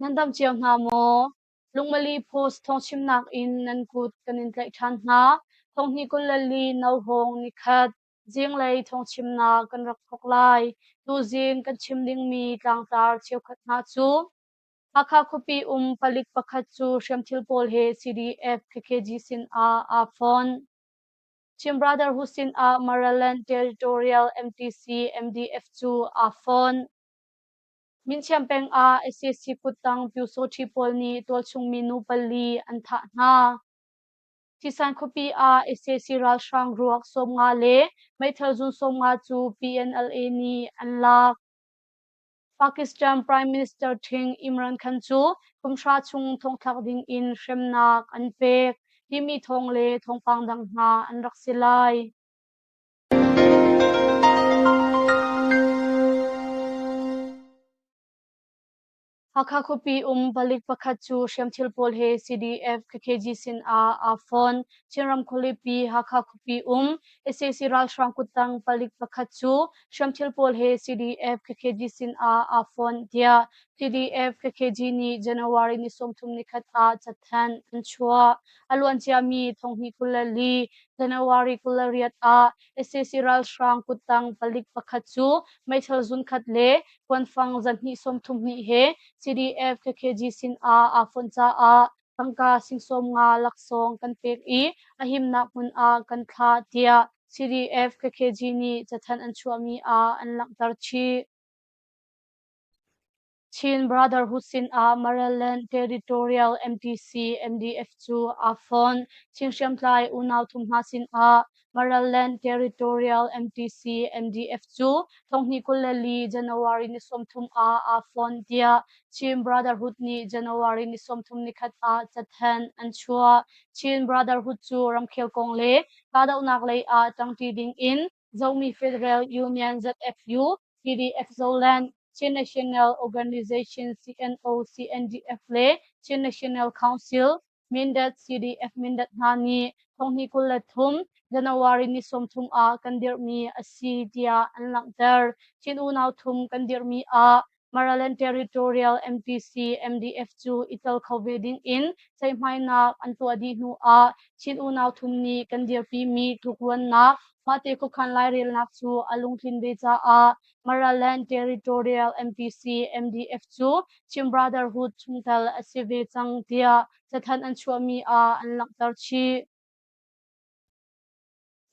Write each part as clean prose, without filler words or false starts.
Nan dam cio hna maw? Lungmali Post thawngchimnak in nan kut kan in tlaih ṭhan hna. Thonghnih 24 Nauhawng nikhat zinglei thawngchimnak kan rak thawk lai. Tuzing kan chim dingmi tlangtar cheukhat hna cu Hakha khuapi um palik pakhat cu hriamthil pawl he CDF KKG sin ah aa fonh. Chin Brotherhood sin ah Maraland Territorial MTC MDF cu aa fonh. Minchiam peng ah sac kuttang Pyusawṭhi pawl nih tualchung minu pali an thah hna. Thisan khuapi ah sac ralhrang ruak 50 le meithal zun 50 cu PNLA nih an lak. Pakistan Prime Minister ṭhing Imran Khan cu kum hra chung thongthlak ding in hremnak an pek timi thawng le thawngpang dang hna an rak si lai. Hakha khuapi um palik pakhat cu hriamthil pawl he CDF KKG sin ah aa fon. Chinram khualipi Hakha khuapi um sac ralhrang kuttang palik pakhat cu hriamthil pawl he CDF KKG sin ah aa fon tiah CDF KKG nih January ni 30 nikhat ah cathanh an chuah. A luanciami thonghnih 24 January 28 ah sac ralhrang kuttang palik pakhat cu meithal zunkhat le kuanfang zahnih 32 he CDF KKG sin ah aa fonh caah tangka sing 50 laksawng kan pek i a himnak hmun ah kan thlah tiah CDF KKG nih cathanh an chuahmi ah an langhter chih. Chin Brotherhood sinah Maryland Territorial MTC MDF cu aa fonh. Chin hriamtlai unau thum hna sinah Maryland Territorial MTC MDF cu thonghnih 24 January ni 30 ah aa fonh tiah Chin Brotherhood nih January ni 30 nikhat ah cathanh an chuah. Chin Brotherhood cu ramkhel kong le kahdohnak lei ah ṭangṭi ding in Zomi Federal Union ZFU, PDF Zoland, Chin National Organization CNO CNDF le Chin National Council Mindat CDF Mindat hna nih thonghnih 23 January ni 30 ah kan dirhmi a si tiah an langhter. Chin unau thum kan dirhmi ah Maraland Territorial MTC MDF cu i tel kho ve ding in ceihmainak an tuah dih hnu ah Chin unau thum nih kan dirpimi tlukruannak mahte khuakhan lairelnak cu a lungtlin ve caah Maraland Territorial MTC MDF cu Chin Brotherhood chungtel a si ve cang tiah cathanh an chuahmi ah an langhter chih.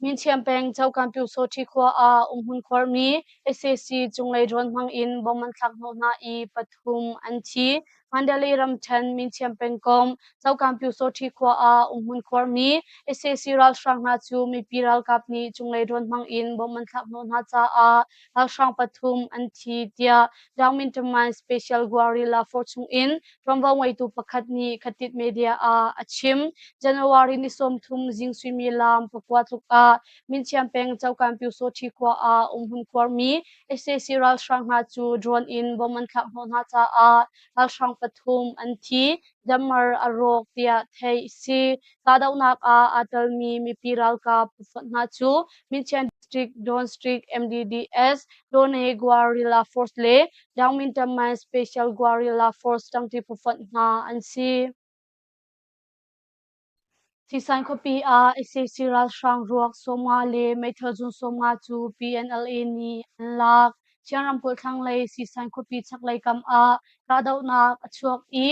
Minchiam peng Cokan Pyusawṭhi khua ah umhmun khuarmi sac cunglei drone hmang in bomb an thlak hnawh hna i pathum an thi. Mandalay ramṭhen Minchiam pengkomh Cokan Pyusawṭhi khua ah umhmun khuarmi sac ralhrang hna cu mipi ralkap nih cunglei drone hmang in bomb an thlak hnawh hna caah ralhrang pathum an thi tiah Daungmintaman Special Guerrilla Force chung in ṭuanvo ngeitu pakhat nih Khatit Media ah a chim. January ni 30 zing suimilam pakua tluk ah Minchiam peng Cokan Pyusawṭhi khua ah umhmun khuarmi sac ralhrang hna cu drone in bomb an thlak hnawh hna caah ralhrang pathum an thi, Jamar a rawk tiah theih a si. Kahdohnak ah aa telmi mipi ralkap phufonh hna cu Minchiam District, Don District, MDDS, Done Guerrilla Force le Daungmintaman Special Guerrilla Force ṭangṭi phufonh hna an si. Thisan khuapi ah sac ralhrang ruak 50 le meithal zun 50 cu PNLA nih an lak. Chin ramkulh thlanglei Sisan khuapi chaklei kam ah kahdohnak a chuak i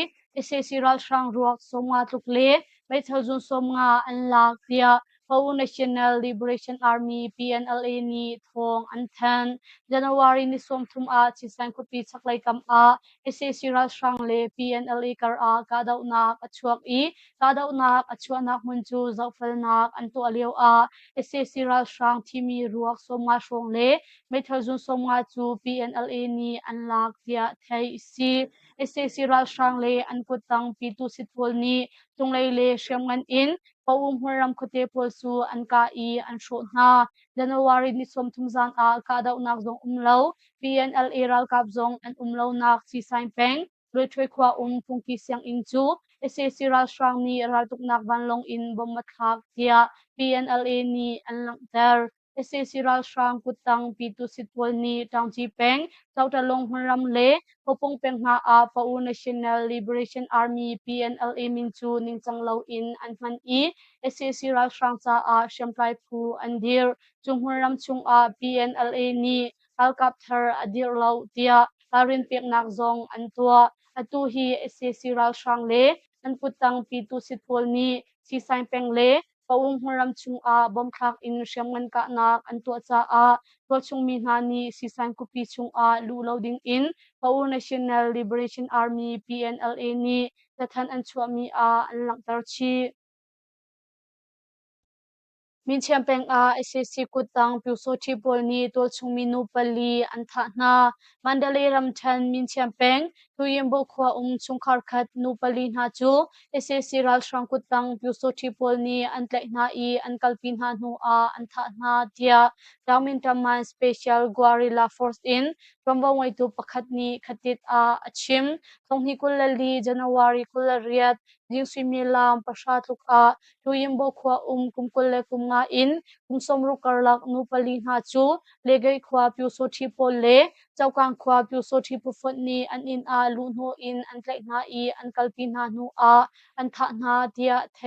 sac ralhrang ruak 50 tluk le meithal zun 50 an lak tiah Pau National Liberation Army PNLA nih thawng an thanh. January ni 30 ah Chisan khuapi chaklei kam ah sac ralhrang le PNLA kar ah kahdohnak a chuak i kahdohnak a chuahnak hmun cu zohfelnak an tuah lio ah sac ralhrang thimi ruak 50 hrawng le meithal zun 50 cu PNLA nih an lak tiah theih a si. sac ralhrang le an kuttang Pitu sit pawl nih cunglei le hriamngan in Paung hmunram khuate pawl cu an kah i an hrawh hna. January ni 30 zan ah kahdohnak zong um lo, PNLA ralkap zong an um lonak Sisain peng Luaithwe khua um Phungki sianginn cu sac ralhrang nih raltuknak vanlawng in bomb a thlak tiah PNLA nih an langhter. Sac ralhrang kuttang Pyitusit pawl nih Taungci peng, Cautalung hmunram le Hopung peng hna ah Pa'u National Liberation Army PNLA min cu ningcang loin an hman i sac ralhrang caah hriamtlai phu an dirh. Cu hmunram chungah PNLA nih ralkap thar a dirh lo tiah ralrin peknak zong an tuah. Atu hi sac ralhrang le an kuttang Pyitusit pawl nih Sisaing peng le Paung hmunram chungah bomb thlak in hriamngan kahnak an tuah caah tualchung mi hna nih Sisaing khuapi chungah luh lo dingin Pau National Liberation Army PNLA nih cathanh an chuahmi ah an langhter chih. Minchiam peng ah sac kuttang Pyusawṭhi pawl nih tualchung minu pali an thah hna. Mandalay ramṭhen Minchiam peng Tuyimbo khua um chungkhar khat nu pali hna cu sac ralhrang kuttang Pyusawṭhi pawl nih an tlaih hna i an kalpi hna hnu ah an thah hna tiah Taungmintaman Special Guerrilla Force in ṭuanvo ngeitu pakhat nih khatit ah a chim. Thonghnih 24 January 28 zing suimilam 10 tluk ah Tuyimbo khua um kum 25 in kum 60 karlak nu pali hna cu Legeih khua Pyusawṭhi pawl le Cokang khua Pyusawṭhi phufonh nih an inn ah luhhnawh in an tlaih hna i an kalpi hna hnu ah an thah hna tiah theih.